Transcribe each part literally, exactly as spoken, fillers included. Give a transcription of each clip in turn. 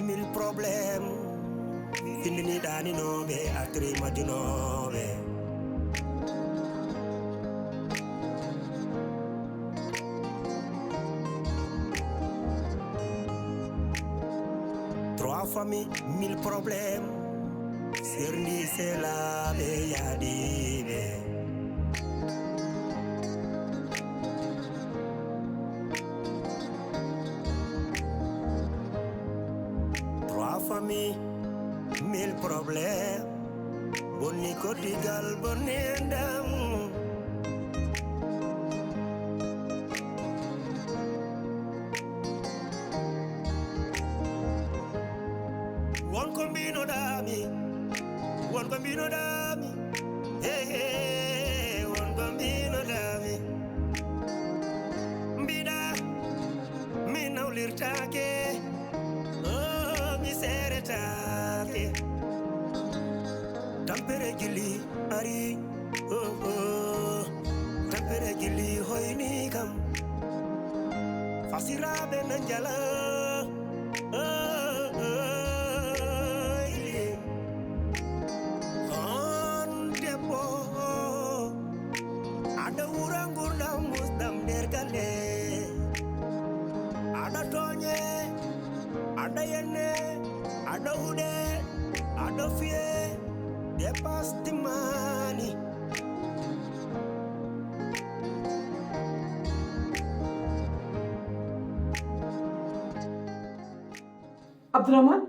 Mille problèmes. Findini ɗaninooɓe, atri majjunooɓe. Trois familles, mille problèmes. Serndi selaaɓe yaadiiɓe. Trois familles, mille problèmes. Bonni koddigal, bonni enɗam. Won ko mbinoɗaami, won ko mbinoɗaami, he, he, won ko mbinoɗaami. Mbiɗa, mi nawlirtaake, oh, mi seeretaake. Tampere jilli ari, oh, oh. Tampere jilli hoyni kam. Fasiraaɓe na njala, oh, oh, oh. On debbo, aɗa wura ngurdam musɗam nder galle. Aɗa tooñe, aɗa yenne, aɗa huɗe, aɗa fiye, dépasse timmaani. Abdourahmane?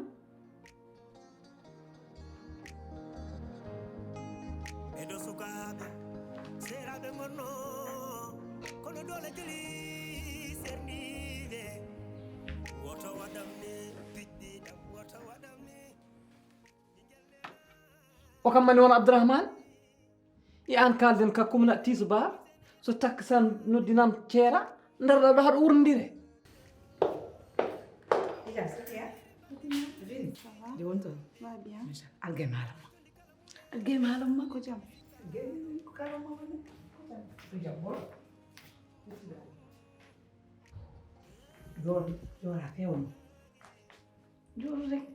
Eɗo sukaaɓe, seeraaɓe ngonno, kono doole jeli serniiɓe. Woto waɗam ni, piɗɗiɗam, woto waɗam ni. O kam mani won Abdourahmane? E aan kaalden ka kumna tisbaar, so takkusaan noddinan ceera, ndarɗa ɗo haɗa wurndire. Déjà, Sofia, Vini, Ça va? Nde woni toon? Va bien. Machallah. Algay maalam ma. Algay maalam ma ko jam. Algay ko kala ma woni. Ko jam. Ko jam bolo. Joor, joora fewno. Joor rek.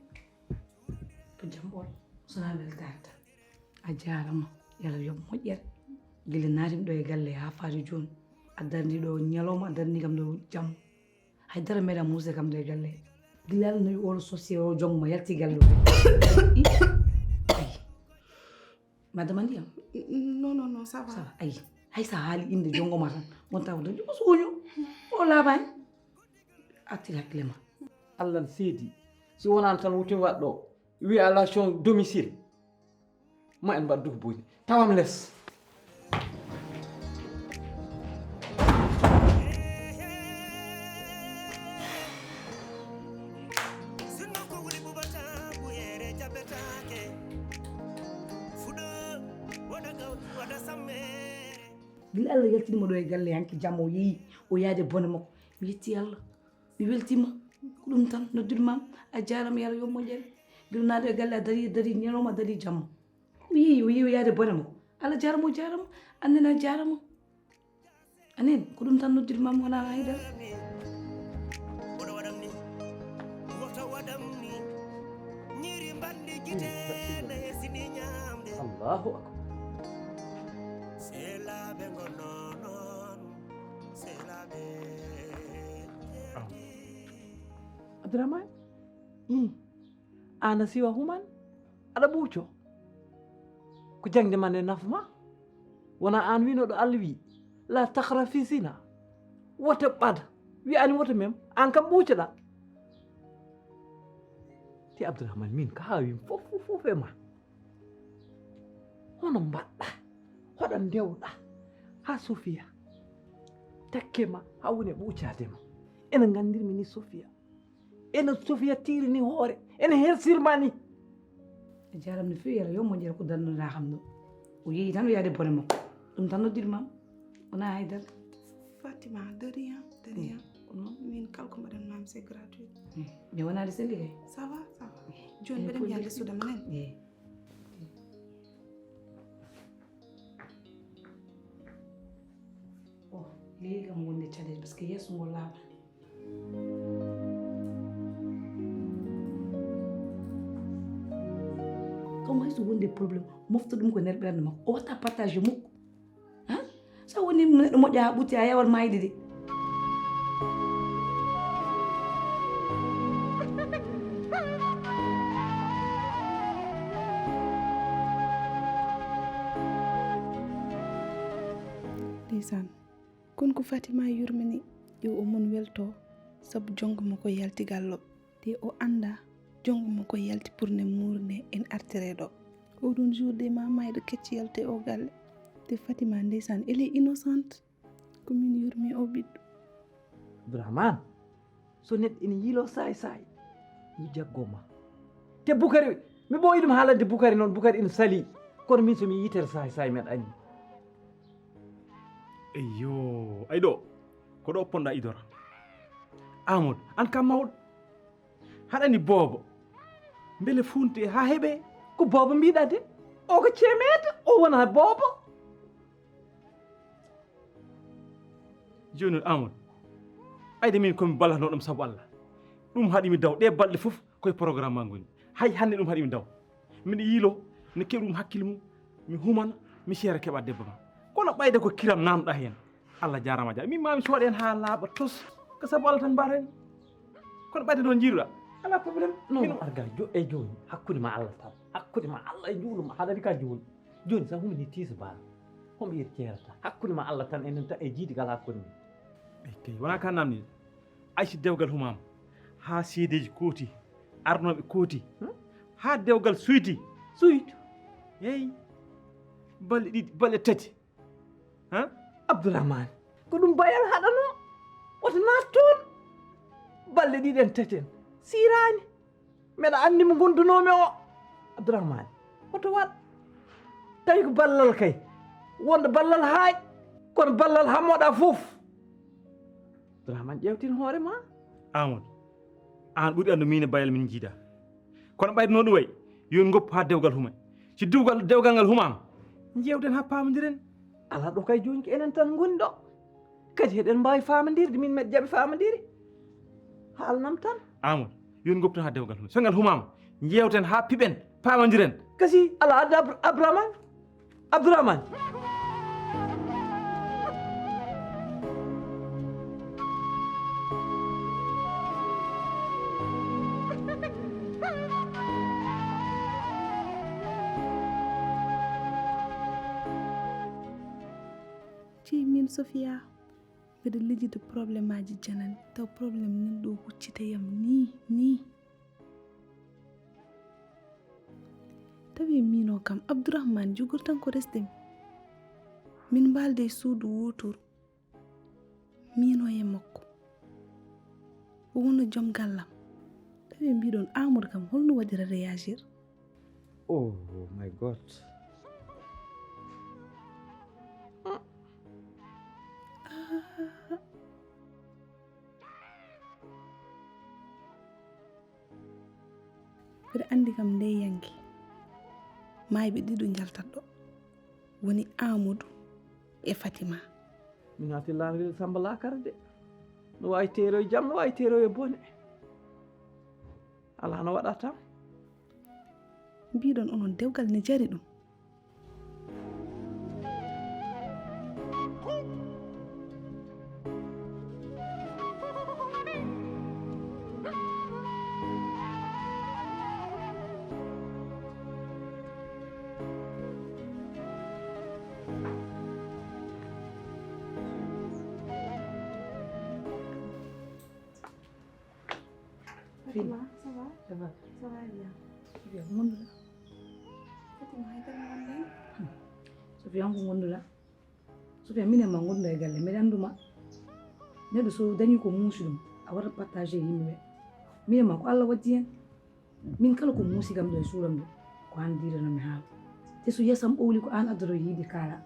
Ko jam bolo. Sona weltaare tan. A jaarama. Yalla yoɓ moƴƴere. Gila naatimi ɗo e galle haa faade jooni. A darni ɗo ñalawma, a darni kam ɗo jam. Hay dara meeɗa muuse kam ɗo e galle. Gila Allah nawi oɗo sosiye o jongo ma yalti galle o. I, ay. Madama ndiyam. Non, non, non, ça va. Ça va, ay. Hay sa haali inde jongo ma tan. Wonta ko dañi o soño. O laabaani. Artir hakkille ma. Allah n seedi. Si wonaano tan wutin waɗɗo violation domicile, ma en mbaɗ duh boni. Tawam les. Sinno ko wuli bubata buyere jabetaake. Fuɗo waɗa gawtu waɗa sammere. Gila Allah yaltini mo ɗo e galle hanki jam o yeeyi o yaade bone makko. Mi yetti Allah. Mi weltima. Ko ɗum tan noddude mam. A jaarama yalla yoɓ moƴƴere. Gila naɗo e galle a dari dari ñalawma a dari jamma. O yeeyi o yeeyi o yaade bone makko. Allah jaarama o jaarama. Annene a jaarama. Anen ko ɗum tan noddirmam wona haydara. Woto waɗam ni. Woto waɗam ni. Ñiri mbanndi gite na hesini ñaamde. Allahu akbar. Seelaaɓe ngonno noon. Seelaaɓe. Abdourahmane. Aan a siwa human, aɗa ɓuuco. Ko jaŋde ma nde nafa ma. Wona aan winoɗo Allah wi la taqrafi zina. Wota ɓada. Wi ani wota mem. Aan kam ɓuucoɗa. Ti Abdourahmane min ka hawim fof fof fof e ma. Hono mbaɗɗa? Hoɗa ndewɗa? Ha Sofia takke ma ha woni e ɓuucaade ma. Ena nganndirmi ni Sofia. Ena Sofia tiirini hoore, ena hersirma ni. A jaram no fewi yalla yo moƴƴere ko darnoɗa kam ɗo. O yeeyi tan o yaade bone makko. Ɗum tan noddirmam. Wona haydara. Fatima, de rien, de rien. Ko noon. Min kala ko mbaɗanmami c'est gratuit. Mi wonaade selli kay. Ça va, ça va. Joni mbeɗen yalde suuda menen. Eyi. O leydi kam wonde caɗeele par ce que yeeso ngo laaɓani. So wonde problème, mofta ɗum ko nder ɓernde makko. O watta partage mukko. Ha? So woni neɗɗo moƴƴa haa ɓutti, a yawan maayde de. Ndeysaan. Kon ko Fatima yurmini, yo o mun welto, sabu jongo mo ko yalti gallo. Te o annda jongo mo ko yalti pour ne muurne en artire ɗo. Oɗon jour de ma mayɗo kecci yalte o galle. Te Fatima ndeysaan, elle est innocente. Ko min yurmi o ɓiɗɗo. Abdourahmane, so neɗɗo ina yiilo saay saay, mi jaggo ma. Te Bukari, mi ɓooyi ɗum haalande Bukari noon, Bukari ina sali. Kono min so mi yitere saay saay meɗa anni. Eyyo, ay ɗo, ko ɗo ponɗa idora. Amadou, an kam mawɗo. Haɗani boobo. Mbele funti ha heɓe. Ko boobo mbiɗa de. O ko cemeedo, o wona boobo. Joni Amadou, ayde min komi ballanoɗom sabu Allah. Ɗum haɗi mi daw ɗe balɗe fof koye programme ma ngoni. Hay hannde ɗum haɗi mi daw. Miɗo yiilo ne keɓi ɗum hakkille mum, mi humana, mi seera keɓa debbo ma. Kono ɓayde ko kiram namɗa heen. Allah jarama ja min mami sooɗen ha laaɓa tos. Ko sabu Allah tan mbaɗen. Kono ɓayde noon jiiruɗa. Ala problème. Non, non, arga jo e joni hakkude ma Allah tan. Hakkude ma Allah e juulum haɗani ka juul. Joni sa humini tiisa bala. Homɓe iri ceerata hakkude ma Allah tan enen tan e jiidigal hakkude min. Ey kay wona ka namni. Aysi dewgal humama ha seedeji kooti arnoɓe kooti. Ha dewgal suyti. Suytu. Eyi. Balɗe ɗiɗi balɗe tati. Ha? Abdourahmane, ko ɗum bayal haɗano. Woto naat toon. Balɗe ɗiɗen teten sirani. Mbeɗa anndi mo gondunoomi o. Abdourahmane, woto waɗ. Tawi ko ballal kay. Wonde ballal haaƴ. Kono ballal hammoɗa fof. Abdourahmane ƴeewtin hoore ma. Amadou, an ɓuri anndu min e bayal min jiida. Kono ɓayde no ɗum way, yo en ngoppu haa dewgal huma. Si dewgal dewgal ngal humaama, njeewten haa paamondiren. Alaa ɗo kay jooni ko enen tan ngoni ɗo. Kadi heɗen mbaawi faamondirde, min meɗe jaɓi faamondiri. Haalnam tan. Amadou, yo en ngoppu tan haa dewgal huma. So ngal humaama, njeewten haa piɓen, paamondiren. Kasi alaa adda Abdourahmane. Abdourahmane. Ci min Sofia, mbeɗa lijjita problème aji janani, taw problème nan ɗo huccita yam ni ni. Tawi miino kam Abdourahmane jogortan ko resde mi. Min mbaalde e suudu wootoru. Miino e makko. O wona joom gallam. Tawi mbiɗon Amadou kam holno waɗira réagir? Oh my God. Mbeɗa anndi kam nde yanki maayɓe ɗiɗo njaltat ɗo woni Amadou e Fatima. Mi naati laawol Samba Lakara de. No waawi teeroy jam, no waawi teeroy e bone. Alaa no waɗata. Mbiɗon onon dewgal ne jari ɗum. Fatima, ça va? Ça va. Ça va bien. Sophia, ko ngonduɗa? Fatima, hay tan wonde. Sophia, on ko ngonduɗa? Sophia, minen ma ngonduɗa e galle, mbeɗa annduma. Neɗɗo so dañi ko muusi ɗum, a waɗat partage e yimɓe. Minen ma ko Allah waddi hen. Min kala ko muusi kam ɗo e suuram ɗo, ko an diiranami haala. Te so yasam ɓowli ko an addoto yiide kaala.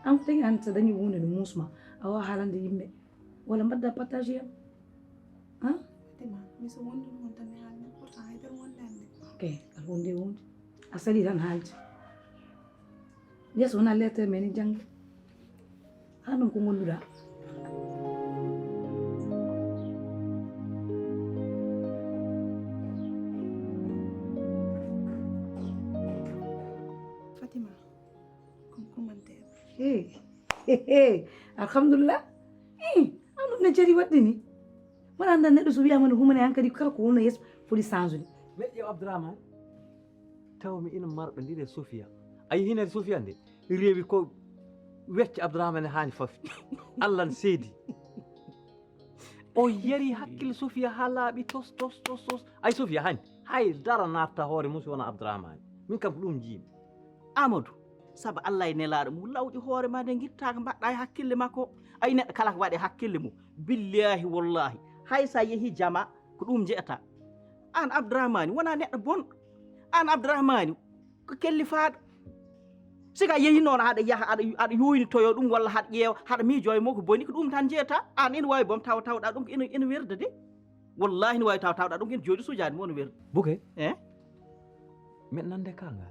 An ko tagi an so dañi hunde no muusma, a wawa haalande yimɓe. Wala mbaɗda partage yam. Han? Fatima, mi so wondude mon tan mi haalni, pourtant haydara wonde hannde. Ok, aɗa wondi e wonde. A sali tan haalde. Yes, wona lettre men e jannge. Haa ɗum ko ngonduɗa. Fatima, kon kumanteeɓe. Hey, hey, hey. Alhamdulillah. Hey, an ɗum ne jari waɗde ni. Mbaɗa annda neɗɗo so wiyama no humane hankadi kala ko wonno yeeso foti change de. Meƴƴe Abdourahmane, taw mi ina marɓe ndire Sofia. A yi hinere Sofia nde rewi ko wecce Abdourahmane hani faf. Allah ne seedi. O yari hakkille Sofia ha laaɓi tos tos tos tos. Ay Sofia hani hay dara natta hoore mum si wona Abdourahmane. Min kam ko ɗum jiimi. Amadou, saabu Allah e nelaaɗo mum lawƴi hoore ma nde gittaaka mbaɗɗa e hakkille makko. Ay neɗɗo kala ko waɗe hakkille mum. Billahi wallahi hay sa yehi jama ko ɗum jeeta. An Abdourahmane wona neɗɗo bonɗo. An Abdourahmane ko kellifaaɗo. Sika yehi noon haɗa yaha aɗa aɗa yuynitoyo ɗum walla haɗa ƴeewa haɗa miijo e mo ko boni ko ɗum tan jeeta. An ina wawi boom tawa tawɗa ɗum ko ina ina werda de. Wallahi ne wawi taw tawɗa ɗum ina jooɗi sujaade mo no werda. Bukay. Eh? Min nande kanga.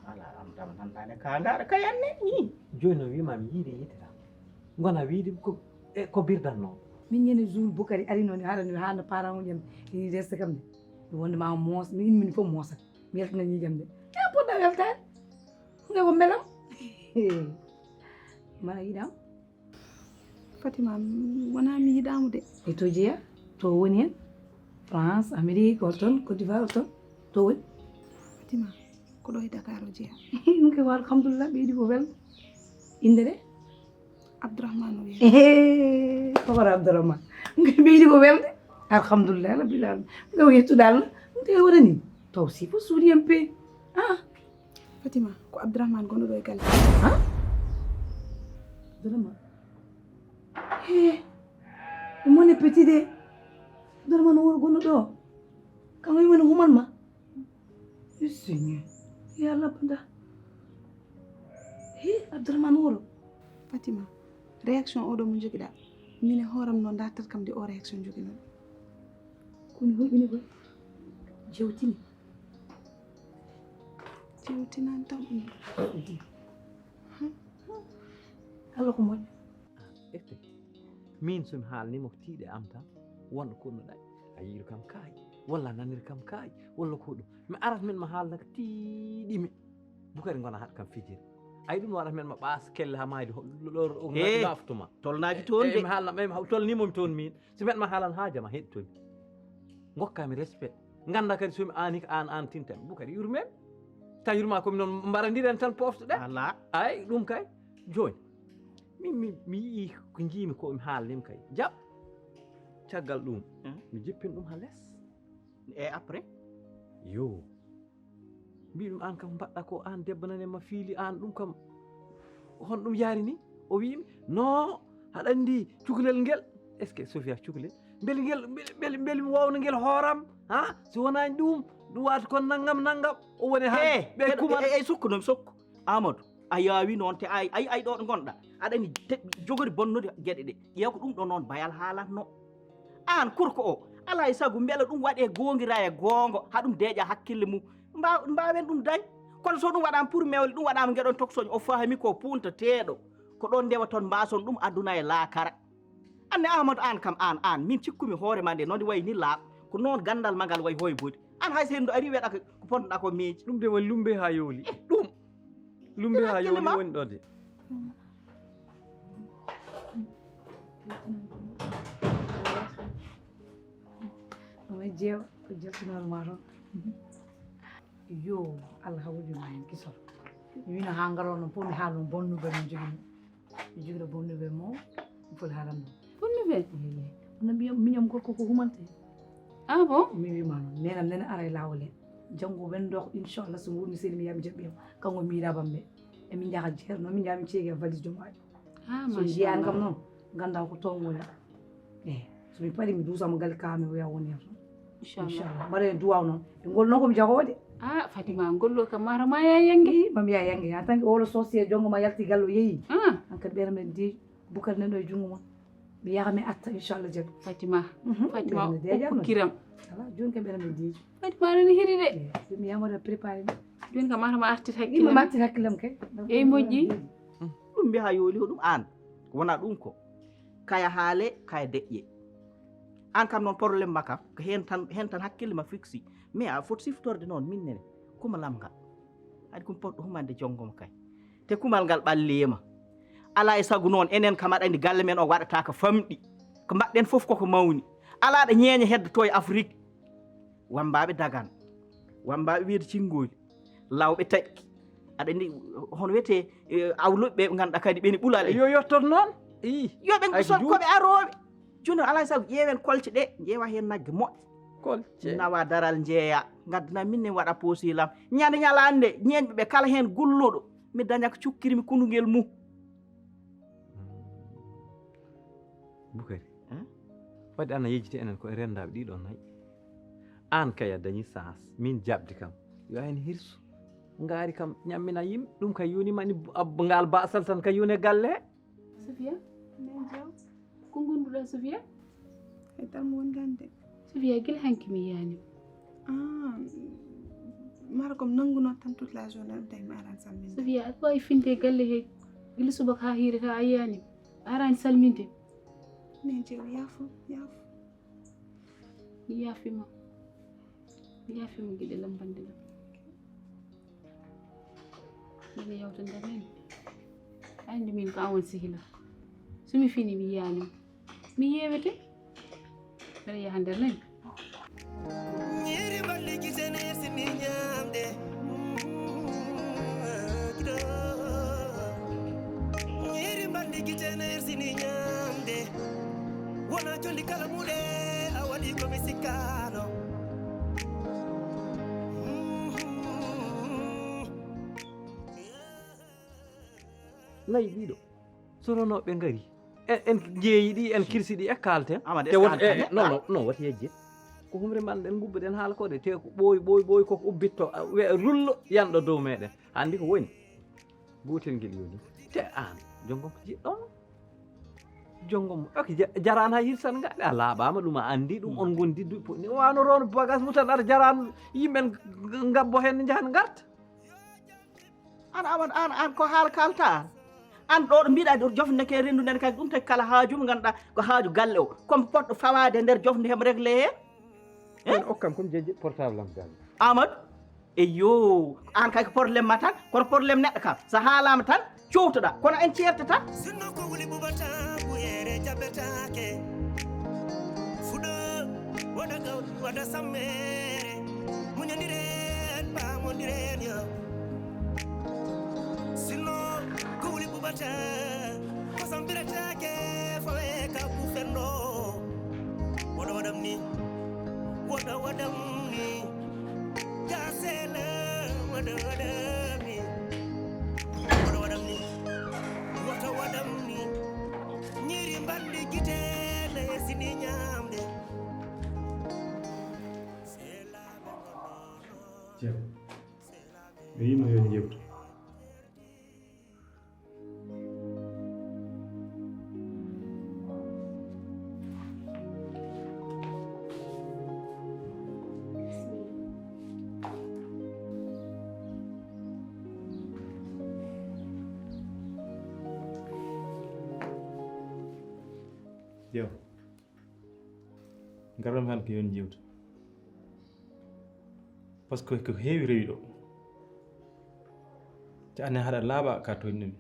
Ala am tam nandane kanga aɗa kayanne ni. Joni noon wima mi yiide yiide tan. Gona wiide ko e ko birdanno. Min ñande jour Bukari ari noon haɗa no haɗa parent uji am ini reste kam de. Mi wonde ma moos mi immini fof moosat. Mi yaltina ñiijam de. E poɗɗa weltaade. Nde ko mbelam. Mana yiɗam. Fatima, wona mi yiɗamo de. E to jeeya? To woni hen? France, Amérique, hol toon, Côte d'Ivoire, hol toon? To woni? Fatima, ko ɗo e Dakar o jeeya. Ɗum ke wa alhamdulillah ɓeydi ko welɗo. Innde de? Abdourahmane o wiya. Ehe, ko kono Abdourahmane. Ɗum ke ɓeydi ko welɗo. Alhamdulillah rabbil alamin. Ɗum ke o yettude Allah. Ɗum ke waɗani. Taw si ko suuɗi en pe. Ah, Fatima, ko Abdourahmane gonɗo ɗo e galle. Ha? Abdourahmane. He, mon petit de. Abdourahmane wuro gonɗo ɗo. Kanko yimani human ma. Seigneur. Ya Allah banda. He, Abdourahmane wuro. Fatima, réaction oɗo mo jogiɗa. Min e hooram noon dartat kam de o réaction joginon. Koni hulɓini koy. Jewtini. Jewtinan tan. Allah ko moƴƴo. Efte. Min somi haalnima ko tiiɗe am tan wonɗo konnuɗa. A yiiru kam kaay walla a nanir kam kaay walla ko ɗum. Mi arat min ma haalna ko tiiɗimi. Bukari gona haɗ kam fijiri. Ay ɗum waɗat men ma ɓaas kelle ha mayde ɗor o naftuma. Tolnaji toon de. Mi haalna ɓe tolnimomi toon min. Si met ma haalan haajama heɗi toon. Gokkami respect. Ganda kadi somi aani ko an an tintami. Bukari yurmem. Ta yurma komi noon mbaradiren tan poftoɗen. Ala. Ay ɗum kay. Joni. Min mi mi yii ko jiimi ko mi haalnima kay. Jaɓ. Caggal ɗum. Mi jippin ɗum ha les. E après? Yo. Mbiɗum aan kam mbaɗɗa ko aan debbo nane ma fiili aan ɗum kam hon ɗum yaari ni? O wiimi no haɗa anndi cukalel ngel. Est ce que Sofia cukalel mbele ngel mbele mbele mi wawna ngel hooram ha? Si wonaani ɗum ɗum waata kon nanngam nanngam. O woni ha ɓe kuma ey sokku noon sokku. Amadou, a yaawi noon te ay ay ay ɗo ɗo ngonɗa aɗa anndi jogori bonnude geɗe ɗe. Ƴeew ko ɗum ɗo noon bayal haalatno. Aan kurko o alaa e sago mbela ɗum waɗee goongira e goongo haa ɗum deeƴa hakkille mum. Mbaawen ɗum dañ. Kono so ɗum waɗaama pour mewle ɗum waɗaama ngeɗon tokosooñ o fahami ko puuntateeɗo. Ko ɗoon ndewaton mbaason ɗum aduna e laakara. Anne Amadou aan kam aan aan min cikkumi hoore ma nde noon wayi ni laaɓ ko noon ganndal ma ngal wayi hoy bodi. Aan hay so henndu arii weɗa ko ponnoɗa ko miijo. Ɗum de woni lumbe haa yooli ɗum. Lumbe haa yooli woni ɗo de. Omo jeewa ko jaltinoor ma toon. Yo Allah hawrude ma heen kisor. Mi wino haa ngaroo noon fof mi haal noon bonnuɓe no jogino. Mi jogino bonnuɓe mo mi foti haalan ɗum. Bonnuɓe? Kono mbiya miñam gorko ko humante. Ah bon? Mi wima noon nenam nene ara e laawol he. Janngo wendo ko inchallah so nguurmi seni mi yaha mi jaɓɓiyam. Kanko miirabam ɓe. Emin njaha jeer noon min njaha min ceegi e valise joom aajo. Ah, so njiyani kam noon ganda ko toon woni. Eyi, so mi paɗi mi duusama galle kaame oya woni hen toon. Inchallah. Inchallah. Mbaɗen duwaw noon. E ngol noon komi jagoo de. Ah, Fatima, ngollo kam mata ma ya yange. Ii, mami ya yange. En tant que wolo sorcier jongo ma yalti galle o yeeyi. Ah. An kadi ɓeere men deeƴu. Bukar nan ɗo e junngo mon. Mi yaha mi atta inchallah jaɓi. Fatima. Fatima o kiram. Ala joni kam ɓeere men deeƴu. Fatima aɗa hiri de. Ɗum mi yaha mbaɗa préparé mi. Joni kam mata ma artir hakkille. Ma artir hakkillam kay. Eyi moƴƴi. Ɗum mbiya ha yooli ko ɗum an. Wona ɗum ko. Kaya haale kaya deƴƴe. An kam noon probléme ma kam ko hen tan hen tan hakkille ma fixi. Mais a foti siftorde noon min nene. Kuma lamngal. Haɗi kum poɗɗo humande jonngo mo kay. Te kumal ngal ɓalliima. Alaa e sago noon, enen kam aɗa anndi galle men o waɗataa ko famɗi. Ko mbaɗɗen fof koko mawni. Alaa ɗo ñeeñe heddotoo e Afrik. Wammbaaɓe Dagan. Wammbaaɓe Wiyde Cinngooli. Lawɓe Taƴki. Aɗa anndi hono wiyetee, eh, awluɓe ɓe ngannduɗaa kadi ɓe ne ɓulal en. Yo yottor noon. Ii. Yo ɓe ay ko so juut. Ko ɓe arooɓe. Jooni noon alaa e sago ƴeewen kolce ɗe, ƴeewa heen nagge moƴƴe. Kolce. Nawa daral njeeya. Ngaddana min ne waɗa poosilam. Ñande ñalaande, ñeeñɓe ɓe kala heen gulluɗo. Mi daña ko cukkirmi kundugel mum. Bukari. Hmm? Wadde ana yejjiti enen ko e renndaaɓe ɗiɗo nayi. Aan kay a dañi chance. Min jaɓdi kam. Yo heen hirsu. Ngaari kam ñammina yimɓe. Ɗum kay yoni mani ab-, ngal baasal tan kay yoni e galle he. Sofia? Nden jew. Ko ngonduɗaa, Sofia? Hay tan mo wondaani de. Sofia, gila hanki mi yiyaani. Ah, mara ko mi nanngunoo tan toute la journée, ɗum tawi mi araani salminde. Sofia, aɗa waawi finde e galle he gila subaka haa hiirata a yiyaani. A araani salminde. Nden jew, yaafo, yaafo. Mi yaafiima. Mi yaafiima giɗo lam, bannde lam. Mbiɗa yewta nder heen. Anndi min ko an woni sehil am. So mi fini mi yiyaani ma. Mi yeewete. Mbeɗa yaha nder heen. Ñiiri mballi gite ne sini ñaamde. Giɗo. Ñiiri mballi gite ne sini ñaamde. Wona condi kala muɗe a waɗi ko mi sikkaano. Nayi ɗiɗo. So ronooɓe ngari. En, en jeeyi ɗi, en kirsi ɗi e kaalten. Amade, te won, e, non, non, non, wati yejje. Ko humre man ɗen ngubbuɗen haala ko de, te ko ɓooyi, ɓooyi, ɓooyi koko ubbitto, a, we-, rullo, yanɗo dow meɗen. Anndi ko woni? Gootel ngel yoni. Te aan, jongom ko jiɗɗon. Jongom, ok, ja-, jaraan hay hirsan ngaɗe, a laaɓaama ɗum, a anndi ɗum, on ngondi duuɓi puɗɗi. Wano roon bagas mu tan, aɗa jaraan yimɓe n-, ngabbo heen, njahan ngarta. An, Amadou, an, an ko haala kalta an? An ɗo ɗo mbiɗa ɗo jofnde ke rendude kadi ɗum taki kala haaju mo ngannduɗaa ko haaju galle o. Comme poɗɗo fawaade e nder jofnde hem réglé he. Eh? Kono okkam comme jeje portable am galle. Amadou, eyyo, an kay ko problème ma tan, kono problème neɗɗo kam, so haalaama tan, cowtoɗaa, kono en ceertata. Sinno ko wuli bubata, buyere jaɓetaake. Fuɗo, waɗa gawri, waɗa sammere. Muñondiren, paamondiren yo. Sinno ko wuli bubata, ko sampiretaake, fawe ka bufenno. Waɗa waɗam ni, waɗa waɗam ni. Gasele, waɗa waɗam ni. Waɗa waɗam ni, waɗa waɗam ni. Ñiiri mballi gite, na hesini ñaamde. Ceerno, mi wiima yo en yewtu. Yo. Ngarɗon hannde ko yo en njeewtu. Par ce que ko heewi rewi ɗo. Te aan ne haɗa laaɓa ka tooñɗo mi.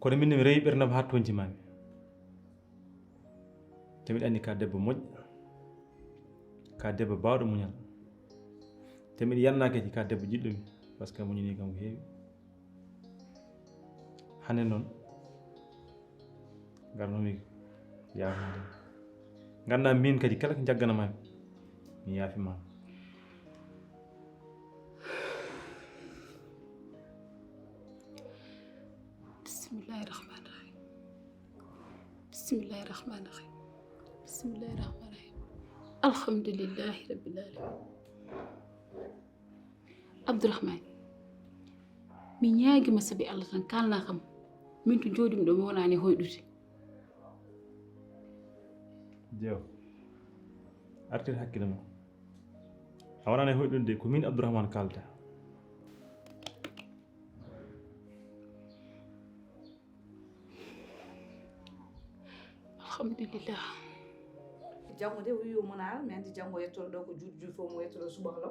Kono min ne mi rewi ɓerdam haa tooñti maami. Te miɗa anndi ka debbo moƴƴo. Ka debbo baawɗo muñal. Te miɗa yanna kadi ka debbo jiɗɗo mi. Par ce que a muñini kam ko heewi. Hannde noon, ngarnoomi yaafude. Nganndaa miin kadi kala ko njagganamaami, mi yaafiima. Bismillahi rahmani rahim. Bismillahi rahmani rahim. Bismillahi rahmani rahim. Alhamdulillahi rabbil alamin. Abdourahmane, mi ñaagima sabi Allah tan, kaalna kam. Min to jooɗimi ɗo, mi wonaani hoyɗude. Jeew, artir hakkille ma. A wonaani hoyɗude de, ko min Abdourahmane kaalata. Alhamdulillah. Janngo de, o wi o munaara, mi anndi janngo yettoɗo ɗo ko juuti juuti fof mo yettoɗo subaka ɗo.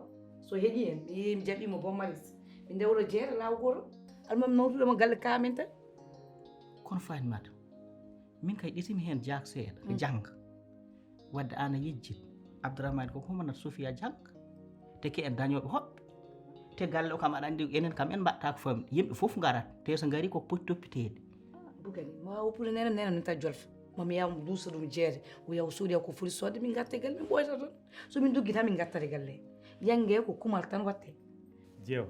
So heƴi en, mi yehi mi jaɓi mo Bon Maris. Min ndewro jeere laawol gooto. Almami nawtuɗo mo galle ka amen tan. Kono Fatimata, min kay ƴetimi heen jaak seeɗa, mm, jannga. Wadde aan a yejjit. Abdourahmane ko humanat Sofia jannga. Te ke en dañooɓe hoɓɓe. Te galle o kam aɗa anndi enen kam en mbaɗtaako famɗi. Yimɓe fof ngarat. Te so ngari ko poti toppiteede. Bugani, mi waawa woppude nenam, nenam nata jolfa. Mami yaw duusa ɗum jeere. O yaw suuɗi ko foti soodde min ngarta galle min ɓooyta toon. So min ndoggi tan min ngartata galle. Yannge ko kumal tan watte. Jeew,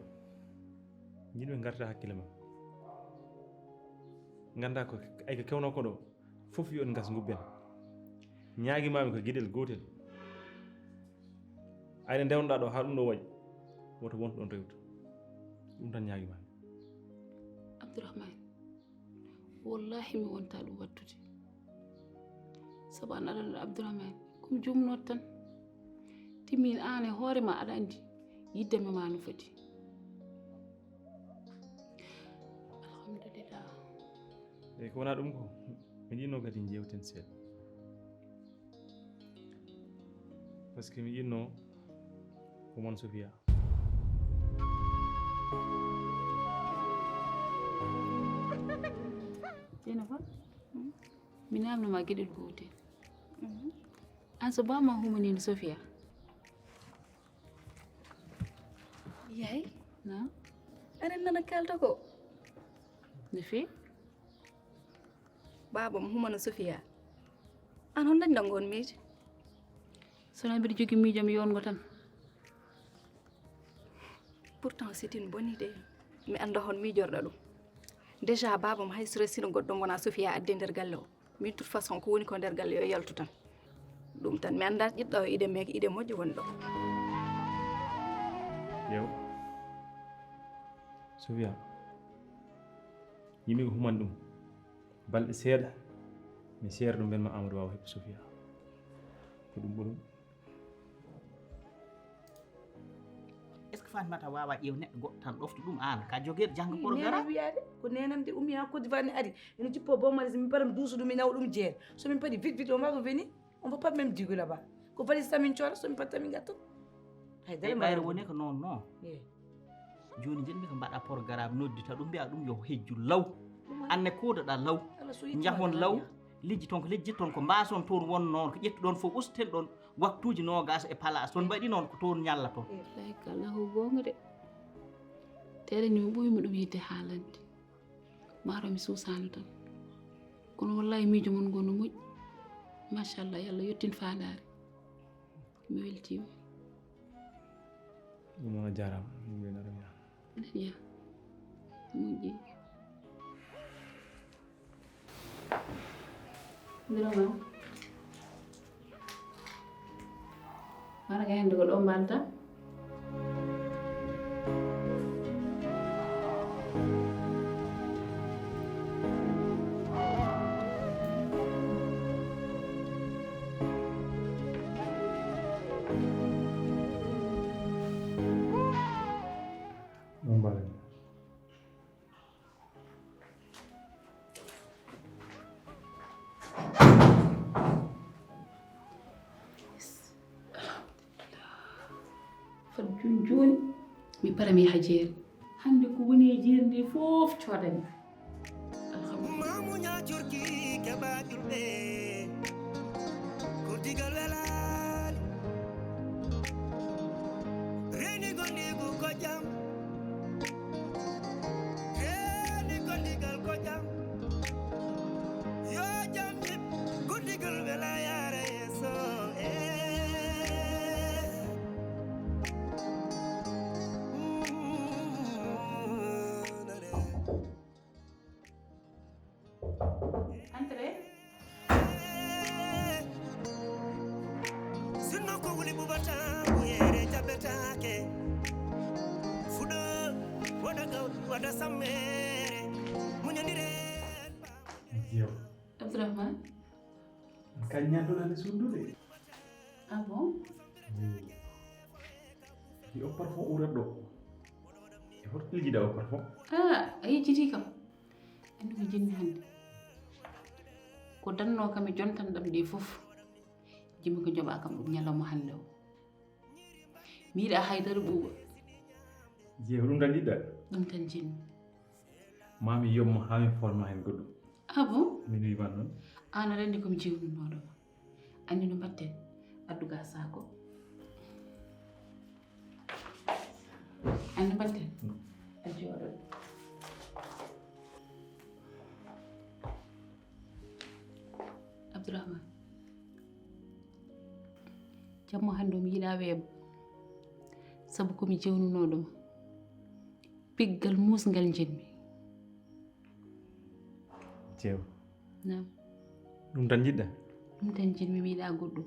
jiɗmi ngarta hakkille ma. Ngannda ko ay ko kewnoo ko ɗo. Fof yo en ngas ngubben. Ñaagi mami ko geɗel gootel. Ayde ndewnoɗaa ɗo haa ɗum ɗo waɗi. Woto wontu ɗon rewta. Ɗum tan ñaagi mami. Abdourahmane, wallahi mi wonta ɗum wattude. Sabu an aɗa anndi Abdourahmane, ko mi jumnoto tan. Te min aan e hoore ma aɗa anndi yidde mi ma no foti. Alhamdulillah. Eyi ko wona ɗum ko mi yiɗno kadi jewten seeɗa. Parce que mi yiɗno ko mon Sofia. Dieynaba, mi namno ma geɗel gootel. An so bama humanino Sofia? Yaay, Na? Aɗa nana kalta ko? No feewi? Baaba mo humano Sofia. An hon dañɗa ngoon miijo? Sona mbiɗa jogii miijo mi yongo tan. Pourtant c'est une bonne idée. Mi annda hon miijorɗa ɗum. Déjà baaba mo hay so resino goɗɗo mo wona Sofia adde nder galle o. Min toute façon ko woni ko nder galle yo yaltu tan. Ɗum tan mi annda ƴiɗɗo o idée mais ko idée moƴƴo woni ɗo. Yew. Sofia. Yimɓe ko human ɗum. Balɗe seeɗa mi seera ɗum ben ma Amadou waawa heɓɓe Sofia. Ko ɗum ɓuri. Est ce que Fatimata wawa ƴeew neɗɗo goɗɗo tan ɗofta ɗum an ka jogueɗo jangga programme? Wiyaade ko nenam de ummi ha Côte d'Ivoire ne ari ene jippo Bon Maris min param duusa ɗum mi nawa ɗum jeere so min paɗi vite vite on va reveni on va pas même digu là bas ko valise tan min coora so min paɗi tan min gatta. Hay Ɓe ɓayre woni ko noon noon. Jooni njiɗmi ko mbaɗa programme noddita ɗum mbiya ɗum yo hejju law. Anne kuudoɗa law. Njahon law. Lijji toon ko lijji toon ko mbason toon won noon ko ƴettuɗon fof usten ɗon waktuuji noogaas e palaas toon mbaɗi noon ko toon ñalla toon. Lay kala ko goonga de. Tele ni mi ɓuyma ɗum yidde haalande. Maaro mi suusaano tan. Kono wallahi miijo mon ngoo no moƴƴi. Machallah yo Allah yettin faandaare. Mi weltiima. Ɗum noon a jaaraama. Min mbiyana ɗum yaa. Aɗa yiya. Moƴƴi. Birama. Wara ka hannde ko ɗo mbalta. Fat joni joni mi para mi yaha jeere. Hande ko woni e jeere nde fof coodani. Alhamdulillah. Mamuña curki keɓa julɓe. Kurdigal welani. Reni gondigu ko jam. Reni gondigal ko jam. Yo jam jib. Kurdigal wela yara yeso. Eh. Entrez. Sinno ko wuli bubata buyere jabetake. Fudo wada gaw wada sammere. Munyandire. Yo. Abdourahmane. Kañ ñanduɗa nde sundude. Ah bon? Di o parfum urat ɗo. E hoto lijiɗa o parfum? Ah, a yejjiti kam. Anndi ko jinmi hannde. Ko danno kam e jontan ɗam ɗi fof. Jimi ko joɓa kam ɗum ñalawma hannde o. Mi yiɗa haydara ɓuuɓa. Jeew, ɗum tan yiɗɗa? Ɗum tan jinmi. Mami yommo haa mi forma heen goɗɗum. Ah bon? Min wiima noon. Aan aɗa anndi ko mi jewnunooɗo ma. Anndi no mbaɗten? Addu ga saako. Anndi no mbaɗten? A jooɗo. Abdourahmane, jamma hannde o mi yiɗaa weeɓa sabu ko mi jewnunooɗo ma. Piggal muusngal njiɗmi. Jeew. Naam. Ɗum tan njiɗɗa? Ɗum tan njiɗmi, mi yiɗaa goɗɗum.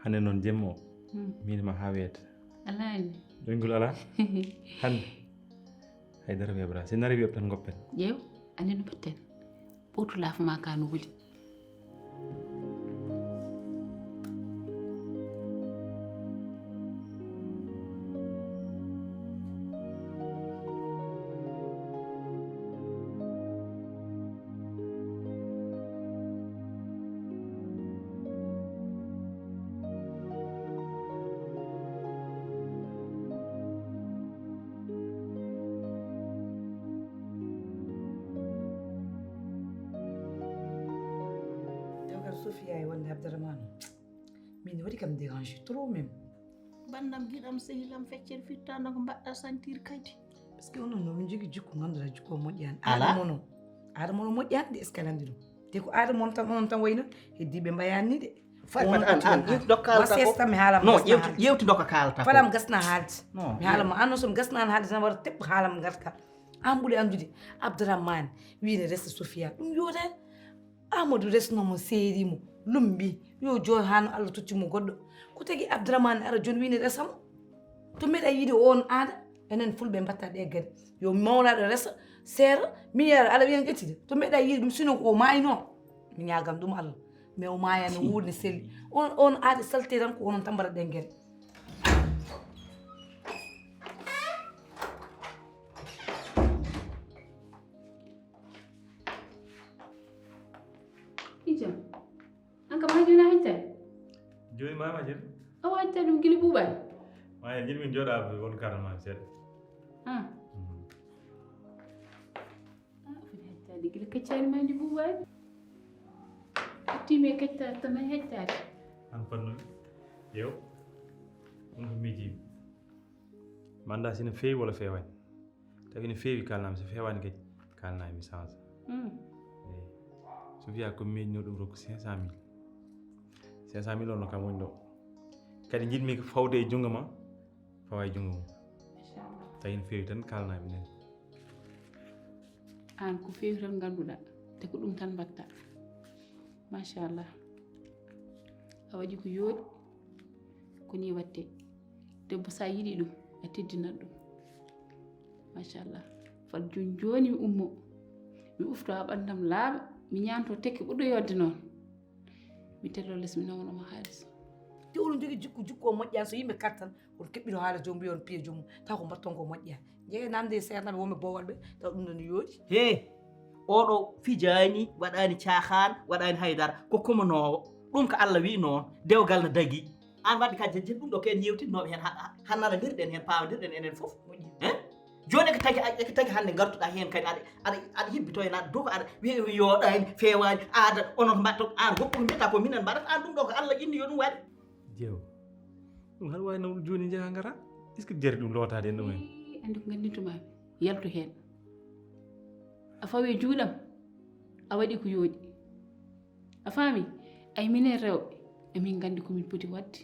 Hannde noon jemma o, hmm, miin ma haa weeta. Alaa anndi. Ɗoyngol alaa? Hannde. Hay dara weeɓataa. Si nari weeɓ tan ngoppen. Ƴeew, anndi no mbaɗten. Ɓootu laafa ma ka no wuli. Dewgal Sofia e wonde Abdourahmane o, min waɗi kam déranger trop même. Bandam, giɗam, sehilam, feccere fittaanoo ko mbaɗɗa sentir kadi. Parce que onon noon min njogii jikku ngannduɗaa jikku o moƴƴaani. Aada mon o, aada mon o moƴƴaani de, est-ce que aɗa anndi ɗum? Te ko aada mon tan, onon tan wayi noon, heddiiɓe mbayaani ni de. Fat fat an an ƴewti dokka kaalata ko. Wasiyas tan mi haala mo. No ƴewti ƴewti dokka kaalata ko. Falam gasna haalde. No. Mi haala mo an noon so mi gasnaani haalde tan wara teppo haala mo ngarta. An ɓuri anndude Abdourahmane wiine resta Sofia ɗum yootaani. Amadou resno mo seeri mo lumbi yo jooɗo haa no Allah totti mo goɗɗo. Ko tagi Abdourahmane ara jooni wiine resa mo. To meɗa yiide oon aada enen fulɓe mbatta ɗe gari. Yo mawlaɗo resa seera mi yara ala wiyan ƴettide to meɗa yiide ɗum sino ko o maayno. Mi ñaagan ɗum Allah. Mais o maaya no wuur ne selli. On on aade salte tan ko onon tan mbaɗa ɗen gere. Ijam. An kam maa jooni a hañtaani? Jooni maa ma jel. Awa hañtaani ɗum gila ɓuuɓaani? Maa en jiɗ min jooɗa won karama seeɗa. Ah. Ah, foti heccaade gila kaccaani maa ndi ɓuuɓaani. Hettiimi e kaccaade tan hay heccaade. An fannude yew. Ɗum ko miijiimi. Mi anndaa si no feewi walla feewaani. Tawi ene feewi kaalnaami, so feewaani kadi kaalnaami mi change. Hmm. Eyi. Sofia ko miijiinoo ɗum rokku cinq cent mille. Cinq cent mille o no kam woni ɗo. Kadi njiɗmi ko fawde e junngo ma. Fawa e junngo mum. Machallah. Tawi no feewi tan kaalnaaɓe nani. Aan ko feewi tan ngannduɗaa te ko ɗum tan mbaɗta. Machallah. A waɗi ko yooɗi. Ko nii waɗte. Debbo so a yiɗi ɗum a teddinat ɗum. Machallah. Fat jooni jooni mi ummo mi ufto haa ɓanndam laaɓa mi ñaanto tekke ɓurɗo yooɗde noon. Mi tello les mi nawanoma haalis. Te oɗon jogii jikku jikku o moƴƴaani so yimɓe kattan. Oto keɓɓino haala joom mbiya on piya joomum taw ko mbatton ko moƴƴa. Jeeya namde e seernaaɓe wonɓe boowalɓe taw ɗum ɗon yooɗi. He oɗo fijaani waɗaani caahaan waɗaani haydara ko kumanoowo. Ɗum ko Allah wiyi noon dewgal no dagii. Aan waɗde ka jejjel ɗum ɗo ko en yeewtidnooɓe heen hannala ndirɗen heen paawndirɗen enen fof. He jooni eko tagi eko tagi hannde ngartuɗaa heen kadi aɗa aɗa aɗa hibbito heen aɗa duka aɗa wiya yooɗaani feewaani aada onon mbaɗta aan goppu ko mbiyata ko minen mbaɗata aan ɗum ɗo ko Allah inni yo ɗum waɗe. Jeew. Ɗum haɗa waawi nawde jooni njaha ngara. Est-ce que jari ɗum lootaade en ɗum en? Ii, anndi ko nganndintumaami. Yaltu heen. A fawi e juuɗam. A waɗi ko yooɗi. A faami? Ay minen rewɓe emin nganndi ko min poti waɗde.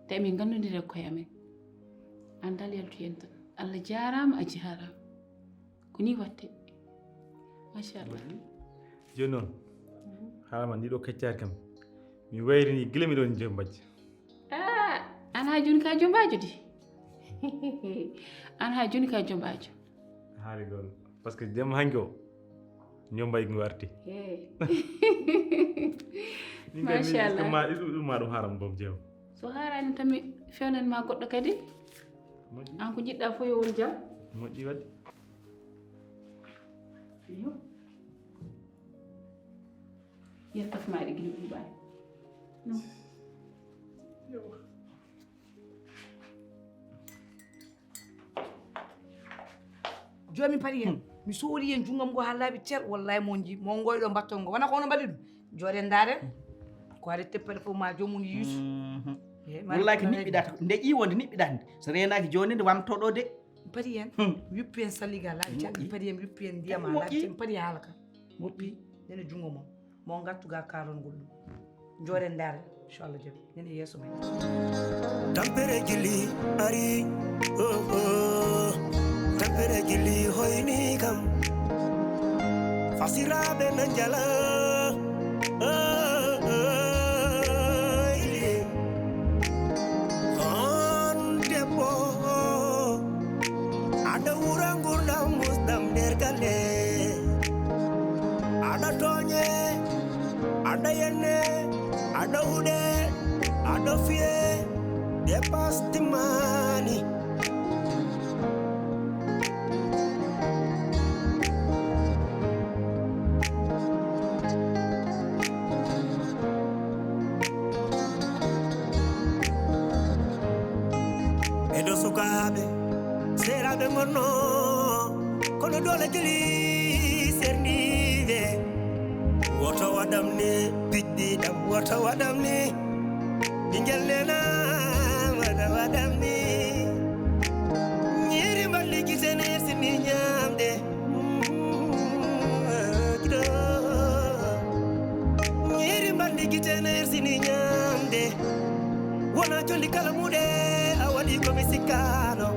Te emin nganndondira e koye amen. Aan dal yaltu heen tan. Allah jaaraama a jaaraama. Ko nii waɗte. Machallah. Jooni noon. Haala ma ndi ɗo kaccaari kam. Mi wayrini gila mi ɗon jombajje. Ah, an haa jooni ka jombaajo de. An haa jooni ka jombaajo. Haali gol. Parce que dem hanki o. Jombay ngo arti. Machallah. Ma ɗum ma ɗum haram bom jeew. So haarani tan mi fewnan ma goɗɗo kadi. An ko jiɗɗa fof yo won jam. Moƴƴi waɗi. Yo. Yettaf maɗi gila ɓuuɓani. Non. Joomi paɗi hen. Mi soori hen junngam ngo haa laaɓi cer, wallahi mo jii, mo ngoyɗo mbattol ngo. Wona ko ono mbaɗi ɗum. Jooɗen ndaaren. Ko ari teppere fof ma joomum yiitu. Wallahi ko niɓɓiɗata. Nde ƴiwonde niɓɓiɗata nde. So reenaaki jooni nde wamtoɗo de. Paɗi hen. Wippi hen salliga laaɓi cer. Paɗi hen wippi hen ndiyam laaɓi cer. Paɗi haalaka. Wippi. Nene junngo mon. Mo ngattu ga karongol ɗum. Jooɗen ndaaren. Inchallah jabi. Nene yeeso men. Tampere gili ari. Oh, oh. Tampere gili hoyni kam. Fasiraɓe na njala. Oh, oh, ile. On debbo. Aɗa wura ngurdam musɗam nder galle. Aɗa tooñe. Aɗa yenne. Aɗa huɗe. Aɗa fiye. Dépasse timmani. Eɗo sukaaɓe seeraaɓe ngonno kono doole gili serniiɓe. Woto waɗam ni piɗɗiɗam woto waɗam ni. Ɓingel nena wada wadam ni. Nyiri mballi gitene sini nyamde. Nyiri mballi gitene sini nyamde. Wona jolli kala muɗe a waɗi ko mi sikkano.